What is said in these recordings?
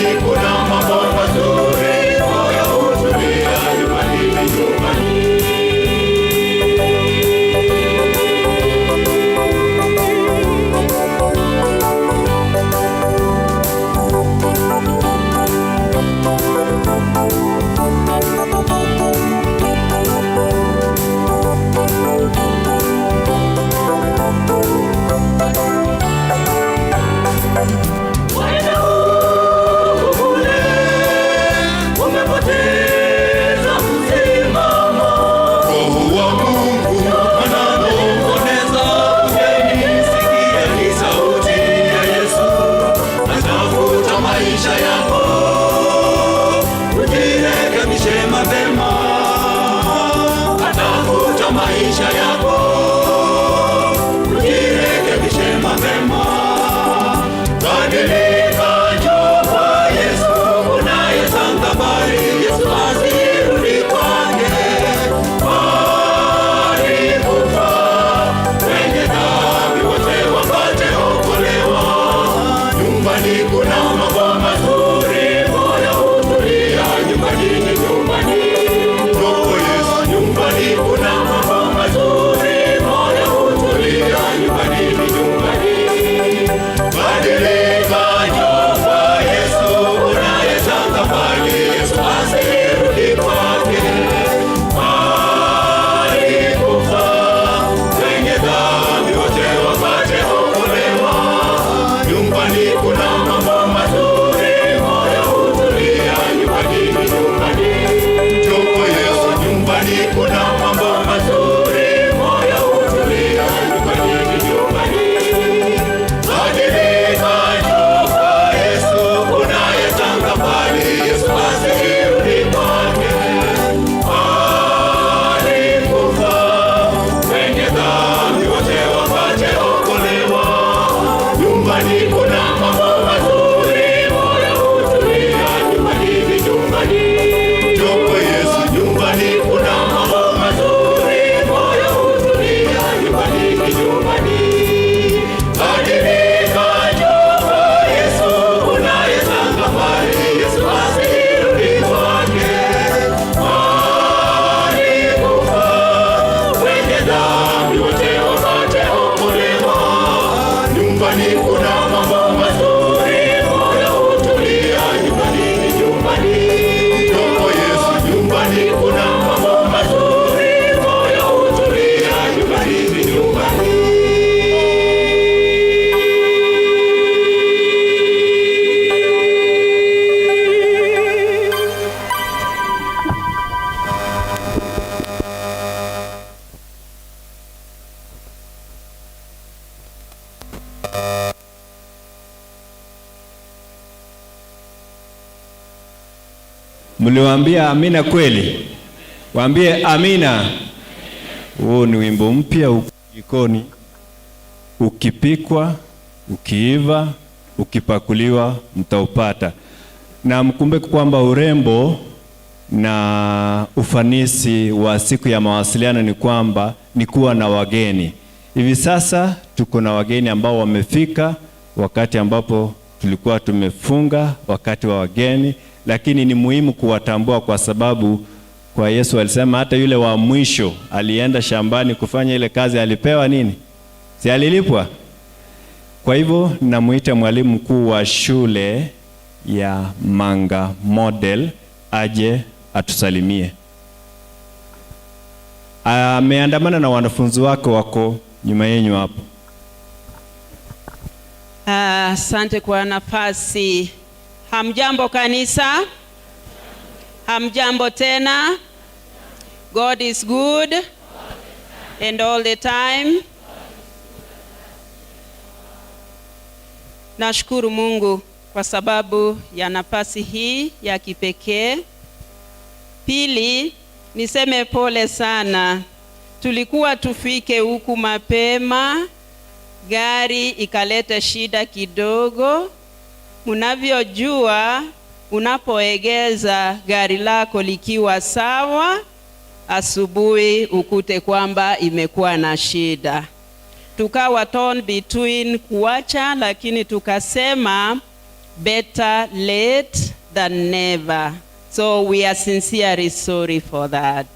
Nyumbani kuna mambo mazuri, moyo hutulia nyumbani ni nyumbani. Waenda huku kule, umepoteza msimamo. Roho wa Mungu ananong'oneza, kujeni, sikieni sauti ya Yesu. Atafuta maisha yako, ujirekebishe mapema. Atafuta maisha yako, ujirekebishe mapema. Badilika, njoo kwa Yesu, unayetanga mbali, Yesu asirudi kwake. Alikufa, wenye dhambi wote wapate okolewa. Nyumbani kuna mambo mazuri, moyo hutulia, nyumbani ni nyumbani. Njoo Yesu, nyumbani kuna mambo mazuri, moyo hutulia, nyumbani ni nyumbani. Badilika, njoo kwa Yesu, unayetanga mbali, Yesu asirudi kwake. Alikufa, wenye dhambi wote wapate okolewa. Nyumbani kuna mambo mazuri, moyo hutulia, nyumbani ni nyumbani. Njoo Yesu, nyumbani kuna mambo mazuri, moyo hutulia, nyumbani ni nyumbani. Badilika, njoo kwa Yesu, unayetanga mbali, Yesu asirudi kwake. Alikufa, wenye dhambi wote wapate okolewa. Nyumbani kuna mambo mazuri, moyo hutulia, nyumbani ni nyumbani. Njoo Yesu, nyumbani kuna mambo mazuri, moyo hutulia, nyumbani ni nyumbani. Badilika, njoo kwa Yesu, unayetanga mbali, Yesu asirudi kwake. Alikufa, wenye dhambi wote wapate okolewa. Nyumbani kuna mambo mazuri, moyo hutulia, nyumbani ni nyumbani. Njoo Yesu, nyumbani kuna mambo mazuri, moyo hutulia, nyumbani ni nyumbani. Mliwaambia amina kweli? Waambie amina. Huo ni wimbo mpya uko jikoni, ukipikwa, ukiiva, ukipakuliwa mtaupata. Na mkumbuke kwamba urembo na ufanisi wa siku ya mawasiliano ni kwamba ni kuwa na wageni. Hivi sasa tuko na wageni ambao wamefika wakati ambapo tulikuwa tumefunga wakati wa wageni, lakini ni muhimu kuwatambua kwa sababu kwa Yesu alisema hata yule wa mwisho alienda shambani kufanya ile kazi, alipewa nini? Si alilipwa? Kwa hivyo namuita mwalimu mkuu wa shule ya Manga Model aje atusalimie. Ameandamana na wanafunzi wake, wako nyuma yenu hapo. Asante kwa nafasi. Hamjambo kanisa? Hamjambo tena? God is good and all the time. Nashukuru Mungu kwa sababu ya nafasi hii ya kipekee. Pili, niseme pole sana. Tulikuwa tufike huku mapema, gari ikaleta shida kidogo. Mnavyojua, unapoegeza gari lako likiwa sawa, asubuhi ukute kwamba imekuwa na shida. Tukawa torn between kuacha, lakini tukasema Better late than never. So we are sincerely sorry for that.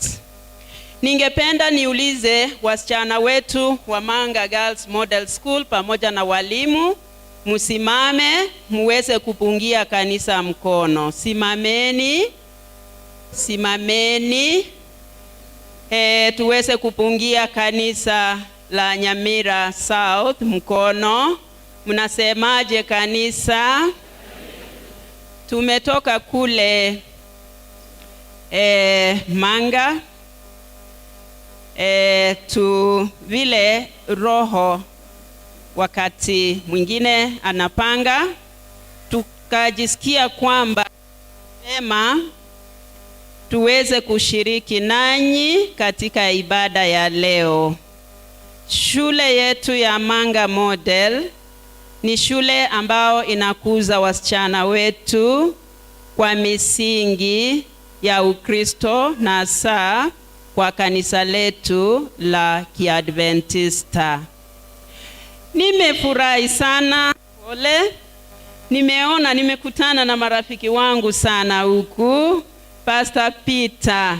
Ningependa niulize wasichana wetu wa Manga Girls Model School pamoja na walimu, msimame muweze kupungia kanisa mkono. Simameni, simameni, tuweze kupungia kanisa la Nyamira South mkono. Mnasemaje kanisa? Tumetoka kule Manga, tu vile Roho wakati mwingine anapanga, tukajisikia kwamba mema tuweze kushiriki nanyi katika ibada ya leo. Shule yetu ya Manga Model ni shule ambao inakuza wasichana wetu kwa misingi ya Ukristo na hasa kwa kanisa letu la Kiadventista. Nimefurahi sana, pole. Nimeona, nimekutana na marafiki wangu sana huku, Pastor Peter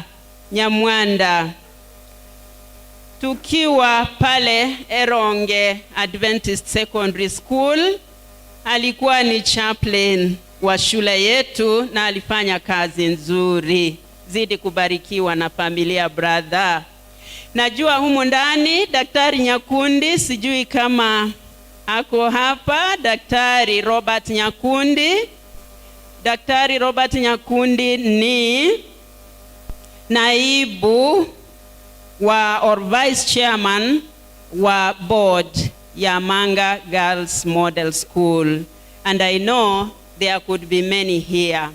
Nyamwanda, tukiwa pale Eronge Adventist Secondary School, alikuwa ni chaplain wa shule yetu na alifanya kazi nzuri. Zidi kubarikiwa na familia, brother. Najua humu ndani Daktari Nyakundi, sijui kama ako hapa, Daktari Robert Nyakundi. Daktari Robert Nyakundi ni naibu wa or vice chairman wa board ya Manga Girls Model School, and I know there could be many here.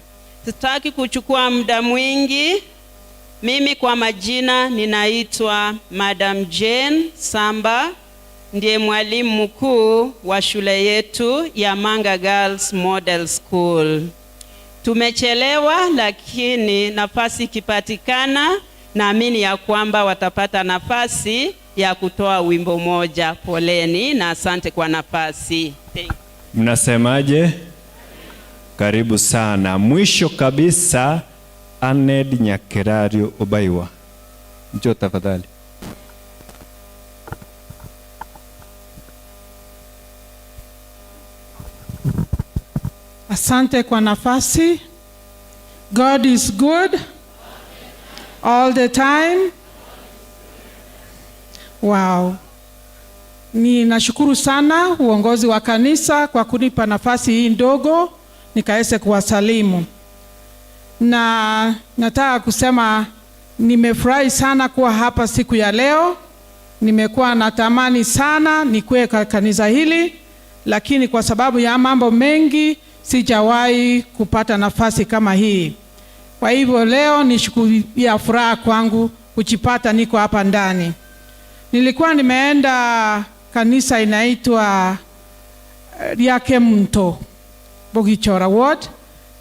Sitaki kuchukua muda mwingi. Mimi kwa majina ninaitwa Madam Jane Samba, ndiye mwalimu mkuu wa shule yetu ya Manga Girls Model School. Tumechelewa, lakini nafasi ikipatikana, naamini ya kwamba watapata nafasi ya kutoa wimbo moja. Poleni na asante kwa nafasi. Thank you. Mnasemaje? Karibu sana. Mwisho kabisa, Aned Nyakerario Obaiwa, njoo tafadhali. Asante kwa nafasi. God is good all the time. Wow. Ninashukuru sana uongozi wa kanisa kwa kunipa nafasi hii ndogo nikaweze kuwasalimu. Na nataka kusema nimefurahi sana kuwa hapa siku ya leo. Nimekuwa natamani sana nikuwe kwa kanisa hili, lakini kwa sababu ya mambo mengi sijawahi kupata nafasi kama hii. Kwa hivyo leo ni siku ya furaha kwangu kujipata niko hapa ndani. Nilikuwa nimeenda kanisa inaitwa Riake Mto, Bogichora Ward,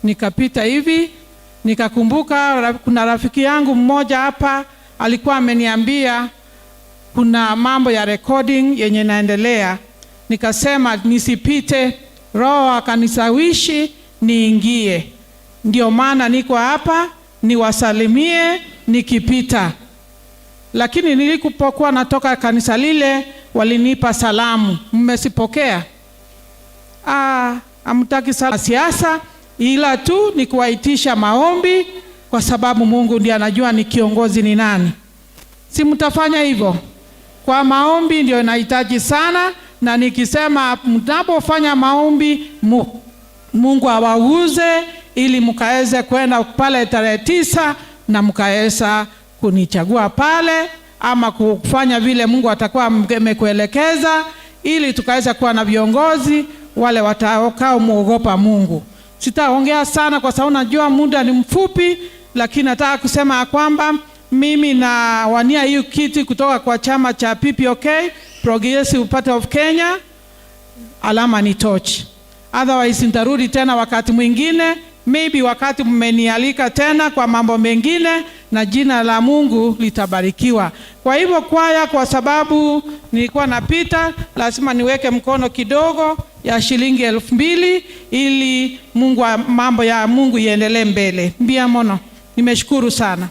nikapita hivi nikakumbuka kuna rafiki yangu mmoja hapa alikuwa ameniambia kuna mambo ya recording yenye inaendelea. Nikasema nisipite, Roho akanisawishi niingie. Ndio maana niko hapa niwasalimie nikipita. Lakini nilipokuwa natoka kanisa lile walinipa salamu. Mmesipokea? Hamtaki siasa, ila tu ni kuwaitisha maombi, kwa sababu Mungu ndiye anajua ni kiongozi ni nani. Si mtafanya hivyo? Kwa maombi ndio inahitaji sana, na nikisema mnapofanya maombi Mungu awauze ili mkaweze kwenda pale tarehe 9 na mkaweza kunichagua pale, ama kufanya vile Mungu atakuwa amekuelekeza, ili tukaweza kuwa na viongozi wale watakao muogopa Mungu. Sitaongea sana kwa sababu najua muda ni mfupi, lakini nataka kusema kwamba mimi nawania hiyo kiti kutoka kwa chama cha PPOK, Progressive Party of Kenya, alama ni torch. Otherwise nitarudi tena wakati mwingine, maybe wakati mmenialika tena kwa mambo mengine, na jina la Mungu litabarikiwa. Kwa hivyo kwaya, kwa sababu nilikuwa napita, lazima niweke mkono kidogo ya ya shilingi 2,000 ili Mungu, mambo ya Mungu iendelee mbele. Mbia mono, nimeshukuru sana.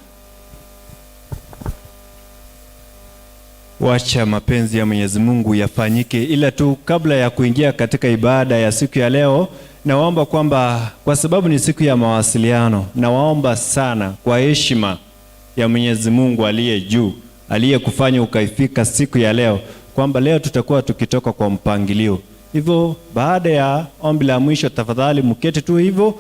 Wacha mapenzi ya Mwenyezi Mungu yafanyike. Ila tu kabla ya kuingia katika ibada ya siku ya leo, nawaomba kwamba kwa sababu ni siku ya mawasiliano, nawaomba sana kwa heshima ya Mwenyezi Mungu aliye juu, aliyekufanya ukaifika siku ya leo, kwamba leo tutakuwa tukitoka kwa mpangilio. Hivyo baada ya ombi la mwisho, tafadhali mketi tu hivyo,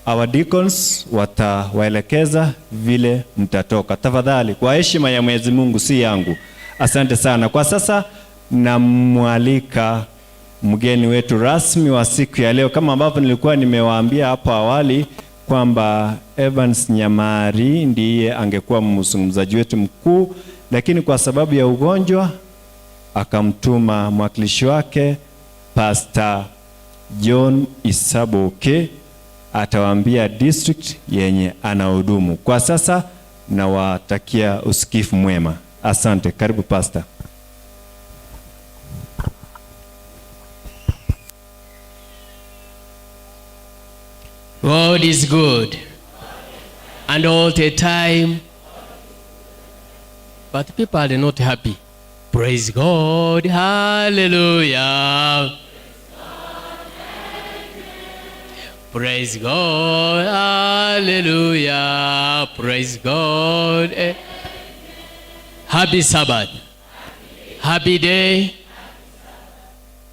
our deacons watawaelekeza vile mtatoka. Tafadhali kwa heshima ya Mwenyezi Mungu, si yangu. Asante sana. Kwa sasa namwalika mgeni wetu rasmi wa siku ya leo, kama ambavyo nilikuwa nimewaambia hapo awali kwamba Evans Nyamari ndiye angekuwa mzungumzaji wetu mkuu, lakini kwa sababu ya ugonjwa akamtuma mwakilishi wake Pastor John Isaboke, atawaambia district yenye anahudumu. Kwa sasa nawatakia usikifu mwema. Asante. Karibu Pastor. God is good, and all the time. But people are not happy. Praise God, hallelujah. Praise God, hallelujah. Praise God. Happy Sabbath. Happy day.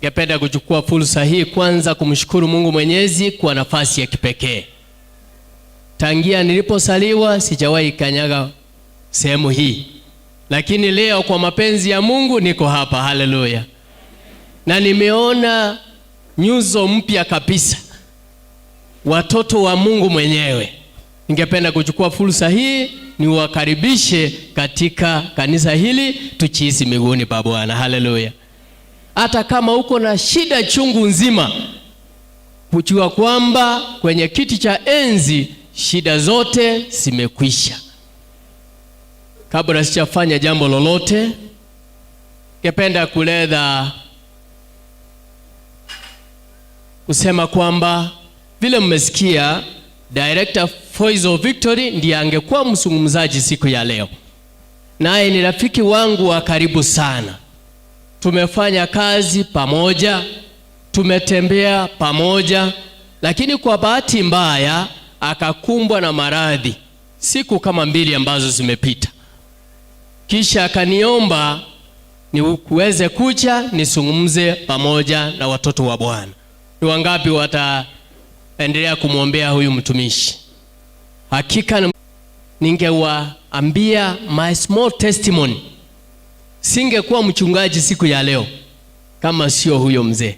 Ningependa kuchukua fursa hii kwanza kumshukuru Mungu Mwenyezi kwa nafasi ya kipekee. Tangia niliposaliwa sijawahi kanyaga sehemu hii, lakini leo kwa mapenzi ya Mungu niko hapa. Haleluya! Na nimeona nyuso mpya kabisa, watoto wa Mungu mwenyewe. Ningependa kuchukua fursa hii niwakaribishe katika kanisa hili, tuchiisi miguuni pa Bwana. Haleluya! Hata kama uko na shida chungu nzima, kujua kwamba kwenye kiti cha enzi shida zote zimekwisha. Kabla sijafanya jambo lolote, ningependa kuleta kusema kwamba vile mmesikia, Director Voice of Victory ndiye angekuwa mzungumzaji siku ya leo, naye ni rafiki wangu wa karibu sana. Tumefanya kazi pamoja, tumetembea pamoja, lakini kwa bahati mbaya akakumbwa na maradhi siku kama mbili ambazo zimepita. Kisha akaniomba niweze kuja nisungumze pamoja na watoto wa Bwana. Ni wangapi wataendelea kumwombea huyu mtumishi? Hakika ningewaambia my small testimony. Singekuwa mchungaji siku ya leo kama sio huyo mzee,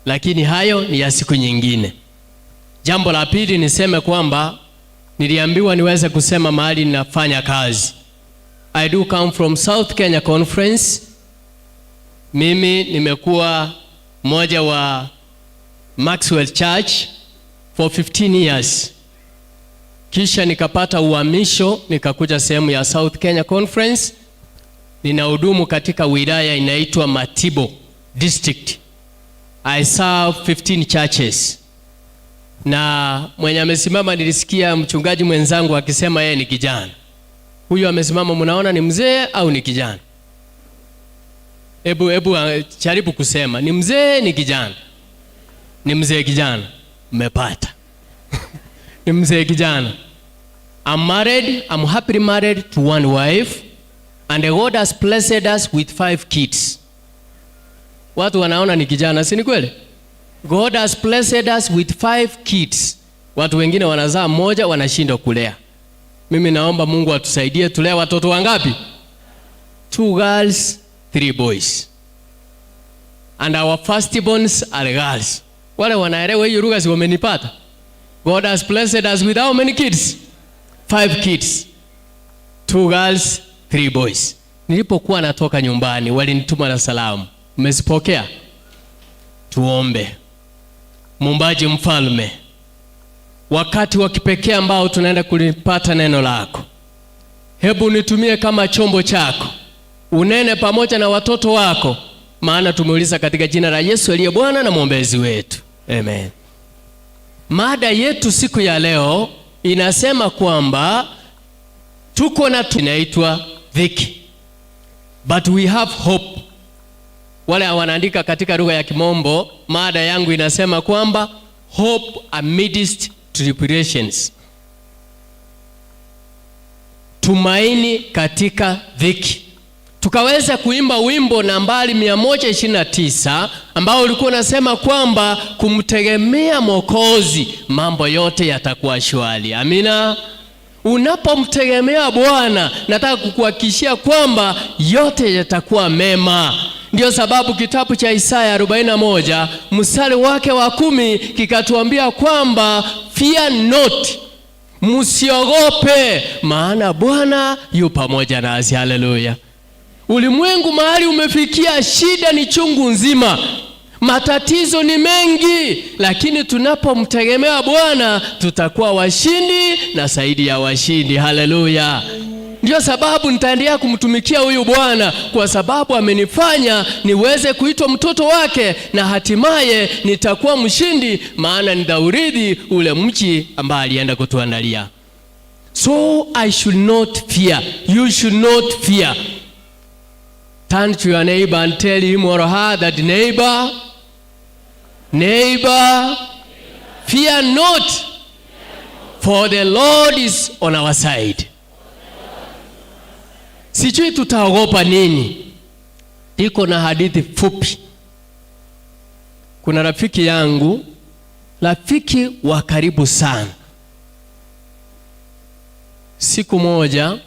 lakini hayo ni ya siku nyingine. Jambo la pili niseme kwamba niliambiwa niweze kusema mahali ninafanya kazi. I do come from South Kenya Conference. Mimi nimekuwa mmoja wa Maxwell Church for 15 years. Kisha nikapata uhamisho nikakuja sehemu ya South Kenya Conference. Ninahudumu katika wilaya inaitwa Matibo District. I serve 15 churches. Na mwenye amesimama, nilisikia mchungaji mwenzangu akisema yeye ni kijana. Huyu amesimama, mnaona ni mzee au ni kijana? Hebu jaribu kusema, ni mzee ni kijana? Ni mzee kijana. Mmepata. Ni mzee kijana. I'm married, I'm happily married to one wife, and God has blessed us with 5 kids. Watu wanaona ni kijana, si ni kweli? God has blessed us with 5 kids. Watu wengine wanazaa mmoja wanashindwa kulea. Mimi naomba Mungu atusaidie tulee watoto wangapi? 2 girls, 3 boys. And our firstborns are girls. Wale wanaelewa hiyo lugha si wamenipata? God has blessed us with how many kids? 5 kids. 2 girls, 3 boys. Nilipokuwa natoka nyumbani walinituma na salamu. Mmezipokea? Tuombe. Muumbaji mfalme, wakati wa kipekee ambao tunaenda kulipata neno lako, hebu nitumie kama chombo chako, unene pamoja na watoto wako. Maana tumeuliza katika jina la Yesu aliye Bwana na mwombezi wetu, amen. Mada yetu siku ya leo inasema kwamba tuko na inaitwa dhiki, but we have hope. Wale wanaandika katika lugha ya Kimombo, mada yangu inasema kwamba hope amidst tribulations, tumaini katika dhiki. Tukaweza kuimba wimbo nambari 129 ambao ulikuwa unasema kwamba kumtegemea Mwokozi mambo yote yatakuwa shwari. Amina. Unapomtegemea Bwana, nataka kukuhakikishia kwamba yote yatakuwa mema. Ndiyo sababu kitabu cha Isaya 41 mstari wake wa 10 kikatuambia kwamba fear not, msiogope, maana Bwana yu pamoja nasi. Haleluya. Ulimwengu mahali umefikia, shida ni chungu nzima, matatizo ni mengi, lakini tunapomtegemea Bwana tutakuwa washindi na zaidi ya washindi. Haleluya. Ndiyo sababu nitaendelea kumtumikia huyu Bwana, kwa sababu amenifanya niweze kuitwa mtoto wake, na hatimaye nitakuwa mshindi, maana nitaurithi ule mji ambaye alienda kutuandalia. So I should not fear. You should not fear. Turn to your neighbor and tell him or her that neighbor, neighbor, fear not, for the Lord is on our side. Sijui tutaogopa nini. Iko na hadithi fupi. Kuna rafiki yangu, rafiki wa karibu sana. Siku moja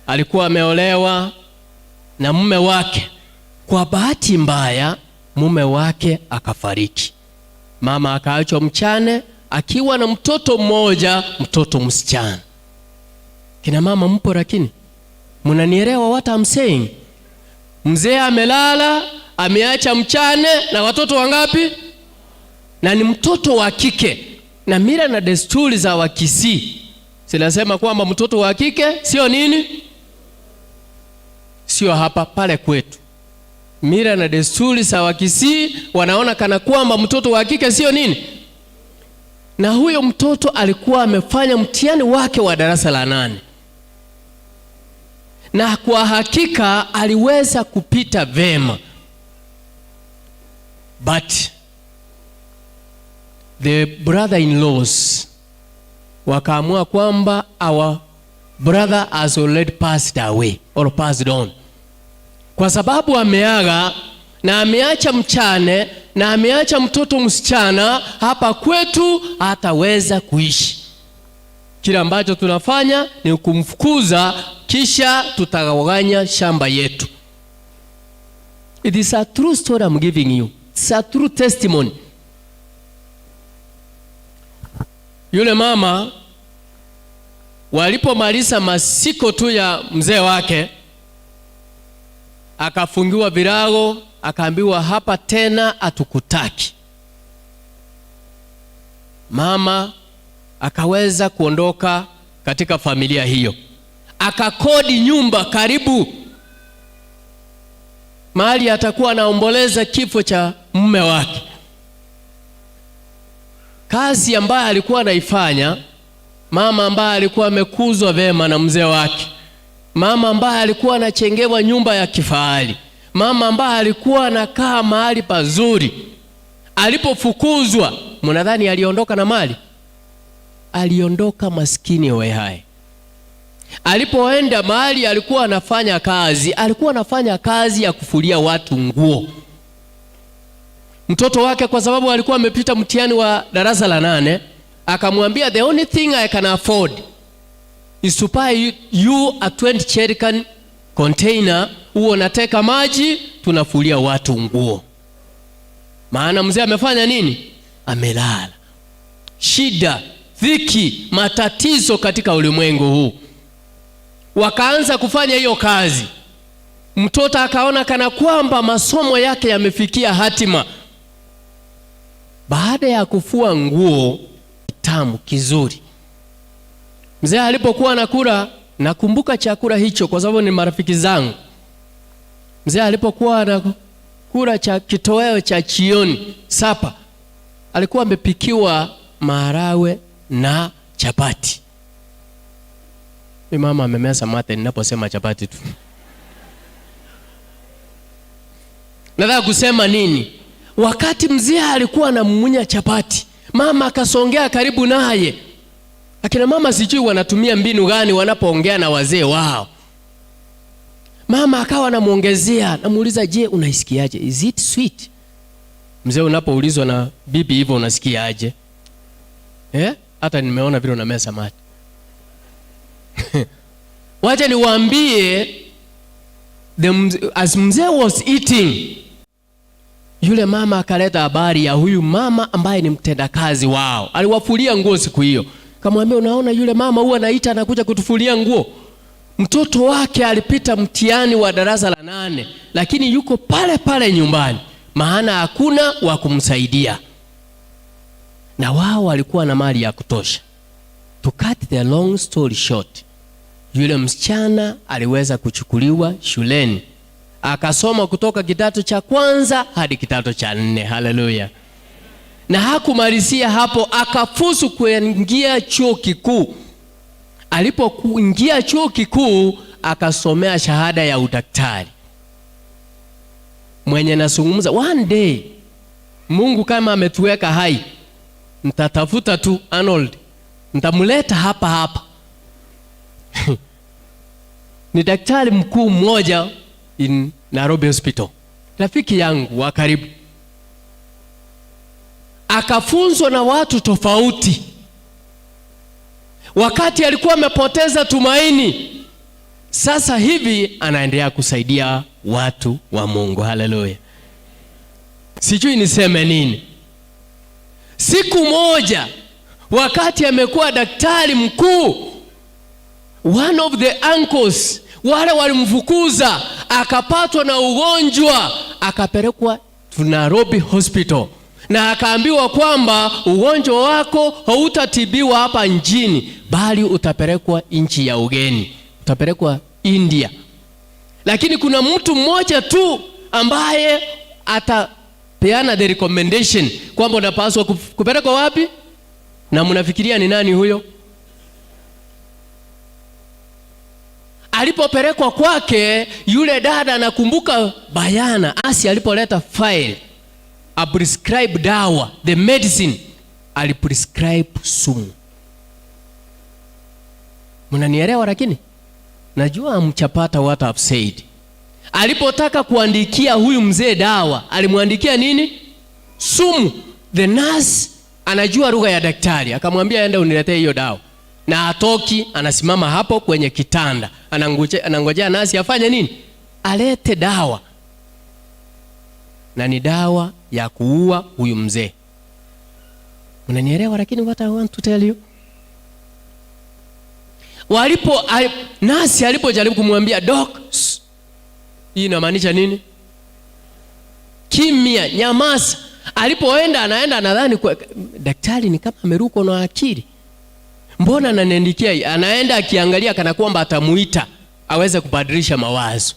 alikuwa ameolewa na mume wake. Kwa bahati mbaya mume wake akafariki. Mama akaachwa mchane akiwa na mtoto mmoja, mtoto msichana. Kina mama mpo, lakini mnanielewa what I'm saying? Mzee amelala, ameacha mchane na watoto wangapi? Na ni mtoto wa kike. Na mila na desturi za Wakisii zinasema kwamba mtoto wa kike sio nini? Sio hapa, pale kwetu. Mila na desturi za Wakisii wanaona kana kwamba mtoto wa kike sio nini? Na huyo mtoto alikuwa amefanya mtihani wake wa darasa la 8. Na kwa hakika aliweza kupita vema. But the brother-in-laws wakaamua kwamba our brother has already passed away or passed on. Kwa sababu ameaga na ameacha mchane na ameacha mtoto msichana, hapa kwetu hataweza kuishi. Kile ambacho tunafanya ni kumfukuza, kisha tutagawanya shamba yetu. It is a true story I'm giving you. It's a true testimony. Yule mama walipomaliza masiko tu ya mzee wake, akafungiwa virago, akaambiwa hapa tena hatukutaki. Mama akaweza kuondoka katika familia hiyo. Akakodi nyumba karibu mahali atakuwa anaomboleza kifo cha mume wake. Kazi ambayo alikuwa anaifanya, mama ambaye alikuwa amekuzwa vema na mzee wake, mama ambaye alikuwa anachengewa nyumba ya kifahari, mama ambaye alikuwa anakaa mahali pazuri, alipofukuzwa, mnadhani aliondoka na mali? Aliondoka maskini hohehahe. Alipoenda mahali alikuwa anafanya kazi, alikuwa anafanya kazi ya kufulia watu nguo. Mtoto wake, kwa sababu alikuwa amepita mtihani wa darasa la 8, akamwambia the only thing I can afford is to buy you a 20 jerrycan container, huo unateka maji, tunafulia watu nguo. Maana mzee amefanya nini? Amelala. Shida, dhiki, matatizo katika ulimwengu huu. Wakaanza kufanya hiyo kazi. Mtoto akaona kana kwamba masomo yake yamefikia hatima. Baada ya kufua nguo tamu kizuri, mzee alipokuwa anakula, nakumbuka chakula hicho kwa sababu ni marafiki zangu. Mzee alipokuwa Chakula cha kitoweo cha jioni, supper, alikuwa amepikiwa maharagwe na chapati. Huyu mama amemeza mate ninaposema chapati tu. Nataka kusema nini? Wakati mzee alikuwa anamumunya chapati, mama akasongea karibu naye. Akina mama sijui wanatumia mbinu gani wanapoongea na wazee wao. Mama akawa anamuongezea, namuuliza, je, unaisikiaje? Is it sweet? Mzee, unapoulizwa na bibi hivyo unasikiaje? Eh? Hata nimeona vile unameza mate. Wacha niwaambie, as mzee was eating, yule mama akaleta habari ya huyu mama ambaye ni mtendakazi wao. Aliwafulia nguo siku hiyo. Kamwambia, unaona yule mama huwa anaita anakuja kutufulia nguo. Mtoto wake alipita mtihani wa darasa la 8, lakini yuko pale pale nyumbani, maana hakuna wa kumsaidia. Na wao walikuwa na mali ya kutosha. To cut the long story short, yule msichana aliweza kuchukuliwa shuleni, akasoma kutoka kidato cha kwanza hadi kidato cha 4. Haleluya. Na hakumalizia hapo, akafuzu kuingia chuo kikuu. Alipoingia chuo kikuu akasomea shahada ya udaktari. Mwenye nazungumza, one day Mungu kama ametuweka hai, nitatafuta tu Arnold, nitamleta hapa hapa. Ni daktari mkuu mmoja in Nairobi Hospital, rafiki yangu wa karibu. Akafunzwa na watu tofauti. Wakati alikuwa amepoteza tumaini, sasa hivi anaendelea kusaidia watu wa Mungu. Haleluya. Sijui niseme nini. Siku moja wakati amekuwa daktari mkuu, one of the uncles wale walimfukuza, akapatwa na ugonjwa, akapelekwa to Nairobi Hospital. Na akaambiwa kwamba ugonjwa wako hautatibiwa hapa nchini, bali utapelekwa nchi ya ugeni, utapelekwa India. Lakini kuna mtu mmoja tu ambaye atapeana the recommendation kwamba unapaswa kupelekwa wapi. Na mnafikiria ni nani huyo? Alipopelekwa kwake yule dada, anakumbuka bayana, asi alipoleta file a prescribe dawa, the medicine, aliprescribe sumu. Mnanielewa? Lakini najua mchapata what I've said. Alipotaka kuandikia huyu mzee dawa, alimwandikia nini? Sumu. The nurse anajua lugha ya daktari, akamwambia enda uniletee hiyo dawa. Na atoki, anasimama hapo kwenye kitanda, anangojea nurse afanye nini? Alete dawa. Na ni dawa ya kuua huyu mzee. Unanielewa? Lakini what I want to tell you, nasi alipojaribu kumwambia doc, hii inamaanisha nini? Kimya, nyamaza. Alipoenda anaenda anadhani kwa daktari ni kama amerukwa na akili. Mbona ananiandikia hii? Anaenda akiangalia kana kwamba atamuita aweze kubadilisha mawazo.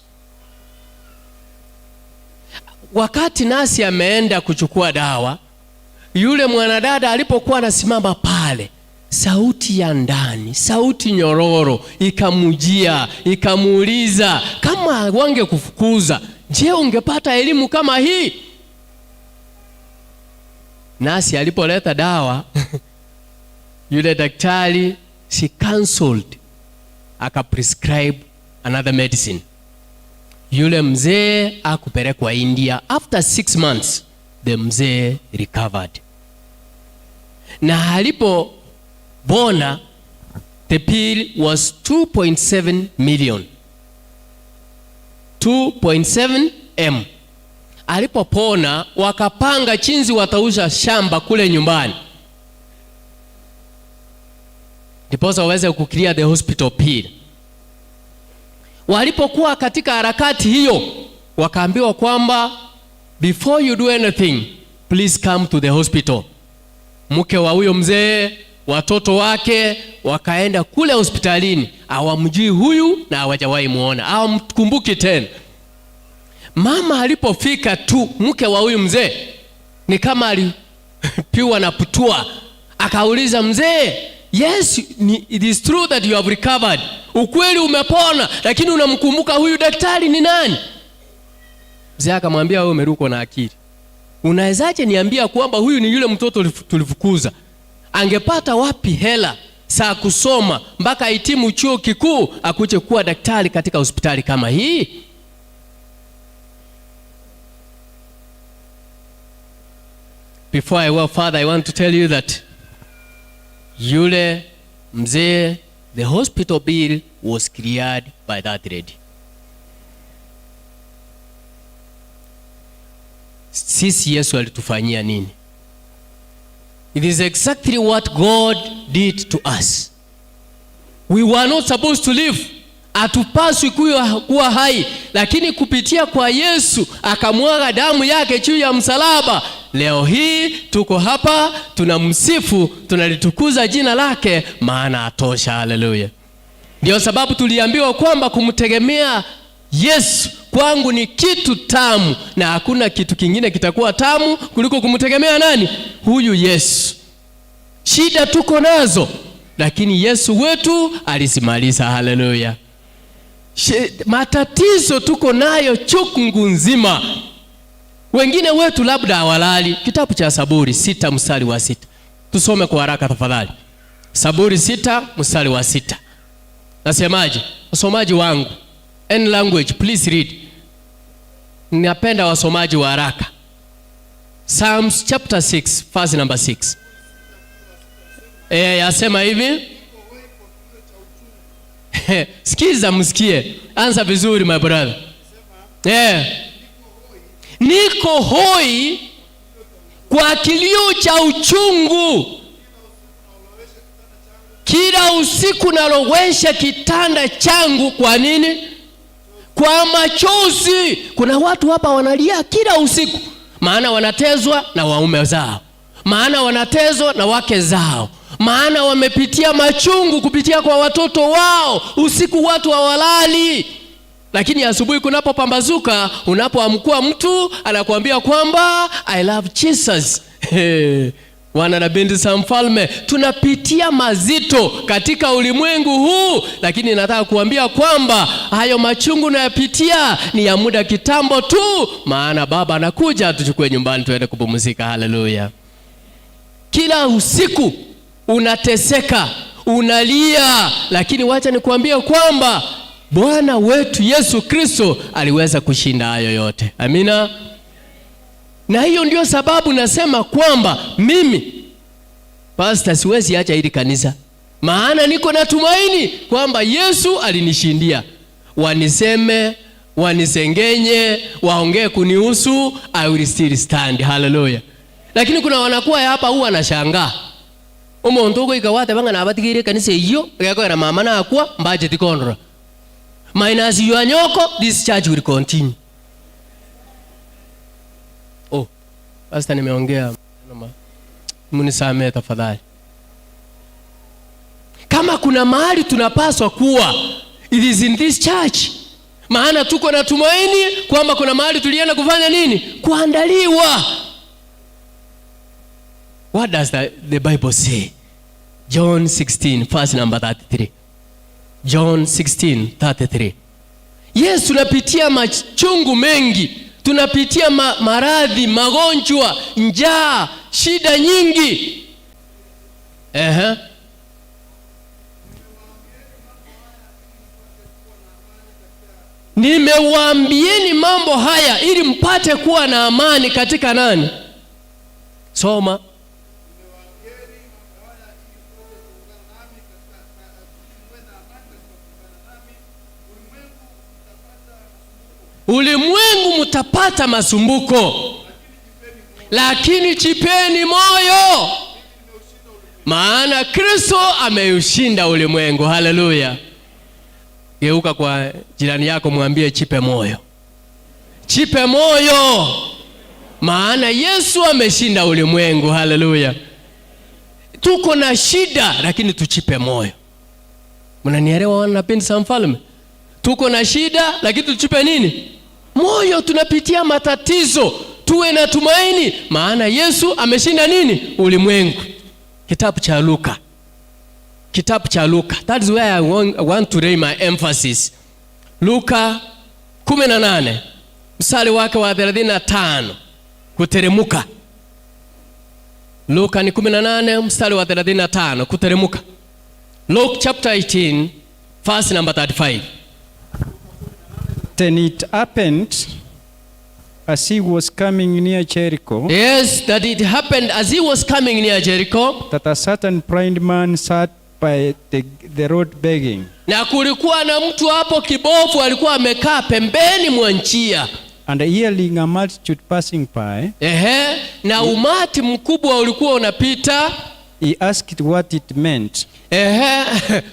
Wakati nasi ameenda kuchukua dawa, yule mwanadada alipokuwa anasimama pale, sauti ya ndani, sauti nyororo ikamujia, ikamuuliza, kama wangekufukuza, je, ungepata elimu kama hii? Nasi alipoleta dawa, yule daktari she cancelled, aka prescribe another medicine. Yule mzee akupelekwa India. After 6 months the mzee recovered. Na alipopona, the bill was 2.7 million. 2.7 M. Alipopona wakapanga chinzi watauza shamba kule nyumbani, ndiposa waweze kuclear the hospital bill. Walipokuwa katika harakati hiyo, wakaambiwa kwamba before you do anything, please come to the hospital. Mke wa huyo mzee, watoto wake wakaenda kule hospitalini, hawamjui huyu na hawajawahi muona, hawamkumbuki tena. Mama alipofika tu, mke wa huyu mzee, ni kama alipiwa na putua. Akauliza mzee, yes, it is true that you have recovered. Ukweli umepona, lakini unamkumbuka huyu daktari ni nani? Mzee akamwambia, wewe umerukwa na akili. Unawezaje niambia kwamba huyu ni yule mtoto tulifukuza? Angepata wapi hela saa kusoma mpaka ahitimu chuo kikuu akuje kuwa daktari katika hospitali kama hii? Before I go further, I want to tell you that yule mzee, the hospital bill was cleared by that lady. Sisi Yesu alitufanyia nini? It is exactly what God did to us. We were not supposed to live. Hatupaswi kuwa hai, lakini kupitia kwa Yesu akamwaga damu yake juu ya msalaba. Leo hii tuko hapa, tunamsifu, tunalitukuza jina lake, maana atosha. Haleluya. Ndio sababu tuliambiwa kwamba kumtegemea Yesu kwangu ni kitu tamu, na hakuna kitu kingine kitakuwa tamu kuliko kumtegemea nani? Huyu Yesu. Shida tuko nazo, lakini Yesu wetu alizimaliza. Haleluya. Matatizo tuko nayo chungu nzima. Wengine wetu labda hawalali. Kitabu cha Saburi 6 mstari wa 6. Tusome kwa haraka tafadhali. Saburi 6 mstari wa 6. Nasemaje? Wasomaji wangu, any language please read. Ninapenda wasomaji wa haraka. Psalms chapter 6 verse number 6. Yasema hivi. Sikiza msikie. Anza vizuri my brother. Niko hoi kwa kilio cha uchungu. Kila usiku nalowesha kitanda changu. Kwa nini? Kwa machozi. Kuna watu hapa wanalia kila usiku, maana wanatezwa na waume zao, maana wanatezwa na wake zao, maana wamepitia machungu kupitia kwa watoto wao. Usiku watu hawalali, lakini asubuhi kunapopambazuka, unapoamkua mtu anakuambia kwamba I love Jesus. Wana na binti za mfalme, tunapitia mazito katika ulimwengu huu, lakini nataka kuambia kwamba hayo machungu unayopitia ni ya muda kitambo tu, maana Baba anakuja atuchukue nyumbani tuende kupumzika. Haleluya. Kila usiku unateseka, unalia, lakini wacha nikuambie kwamba Bwana wetu Yesu Kristo aliweza kushinda hayo yote. Amina. Na hiyo ndio sababu nasema kwamba mimi pastor siwezi acha hili kanisa, maana niko na tumaini kwamba Yesu alinishindia. Waniseme, wanisengenye, waongee kunihusu, I will still stand. Hallelujah. Lakini kuna wanakuwa hapa huwa wanashangaa. Umuntu ugoika wate banga nabatigire kanisa iyo, gekoera mama nakwa budget konra. Minus your nyoko, this church will continue. Oh, pastor nimeongea. Munisamee tafadhali. Kama kuna mahali tunapaswa kuwa, it is in this church. Maana tuko na tumaini kwamba kuna mahali tulienda kufanya nini? Kuandaliwa. What does the Bible say? John 16 verse number 33. John 16:33. Yes, tunapitia machungu mengi, tunapitia maradhi, magonjwa, njaa, shida nyingi. Nimewaambieni mambo haya ili mpate kuwa na amani katika nani? Soma. Ulimwengu mtapata masumbuko, lakini jipeni moyo, maana Kristo ameushinda ulimwengu. Haleluya. Geuka kwa jirani yako mwambie jipe moyo. Jipe moyo, maana Yesu ameshinda ulimwengu. Haleluya. Tuko na shida lakini tujipe moyo. Mnanielewa wana binti za mfalme? Tuko na shida lakini tujipe nini? Moyo, tunapitia matatizo, tuwe na tumaini, maana Yesu ameshinda nini? Ulimwengu. Kitabu cha Luka, kitabu cha Luka, that is where I want to lay my emphasis. Luka 18 mstari wake wa 35 kuteremuka. Luka ni 18 mstari wa 35 kuteremuka. Luke chapter 18 verse number 35. Then it happened as he was coming near Jericho Yes, that it happened as he was coming near Jericho, that a certain blind man sat by the road begging. Na kulikuwa na mtu hapo kibofu alikuwa amekaa pembeni mwa njia. And hearing a multitude passing by, Ehe, na umati mkubwa ulikuwa unapita. He asked what it meant. Ehe,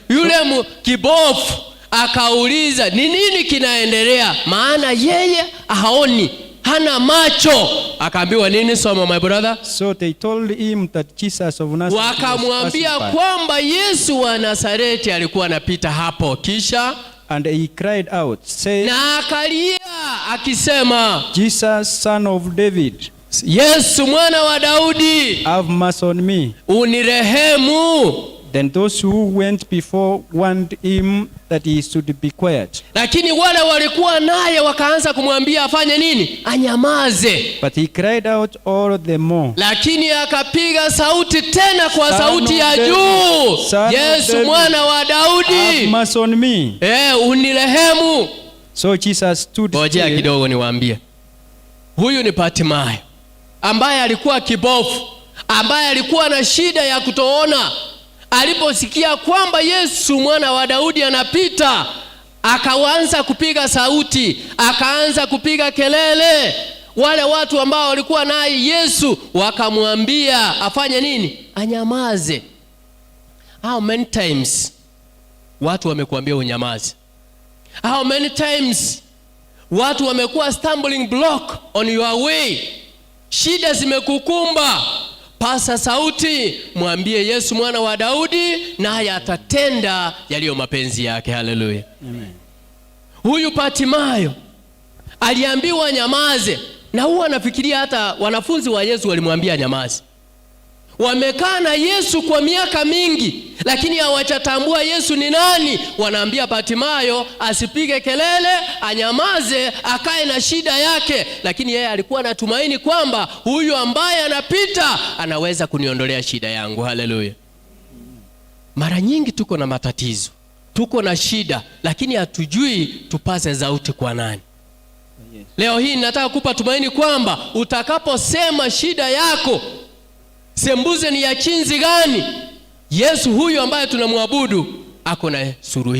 yule kibofu akauliza ni nini kinaendelea, maana yeye haoni, hana macho. Akaambiwa nini? Soma, my brother. So they told him that Jesus of Nazareth was Wakamwambia passing by. Kwamba Yesu wa Nazareti alikuwa anapita hapo. Kisha And he cried out, saying, na akalia akisema, "Jesus, Son of David, Yesu mwana wa Daudi, have mercy on me." Unirehemu. Then those who went before warned him that he should be quiet. Lakini wale walikuwa naye wakaanza kumwambia afanye nini? Anyamaze. But he cried out all the more, Lakini akapiga sauti tena kwa Son sauti of ya David, juu, Son of Yesu David, mwana wa "Have Daudi, mercy on me." Unirehemu. So Jesus stood Ngojea still kidogo niwaambie, huyu ni Bartimayo ambaye alikuwa kibofu, ambaye alikuwa na shida ya kutoona. Aliposikia kwamba Yesu mwana wa Daudi anapita, akaanza kupiga sauti, akaanza kupiga kelele. Wale watu ambao walikuwa naye Yesu wakamwambia afanye nini? Anyamaze. How many times watu wamekuambia unyamaze? How many times watu wamekuwa stumbling block on your way? Shida zimekukumba, pasa sauti, mwambie Yesu mwana wa Daudi, naye atatenda yaliyo mapenzi yake. Haleluya! Huyu Bartimayo aliambiwa nyamaze, na huwa anafikiria hata wanafunzi wa Yesu walimwambia nyamaze. Wamekaa na Yesu kwa miaka mingi, lakini hawajatambua Yesu ni nani. Wanaambia Bartimayo asipige kelele, anyamaze, akae na shida yake, lakini yeye alikuwa anatumaini kwamba huyu ambaye anapita anaweza kuniondolea shida yangu. Haleluya! Mara nyingi tuko na matatizo, tuko na shida, lakini hatujui tupaze sauti kwa nani. Leo hii nataka kupa tumaini kwamba utakaposema shida yako, sembuze ni ya chinzi gani, Yesu huyu ambaye tunamwabudu ako na suluhisho.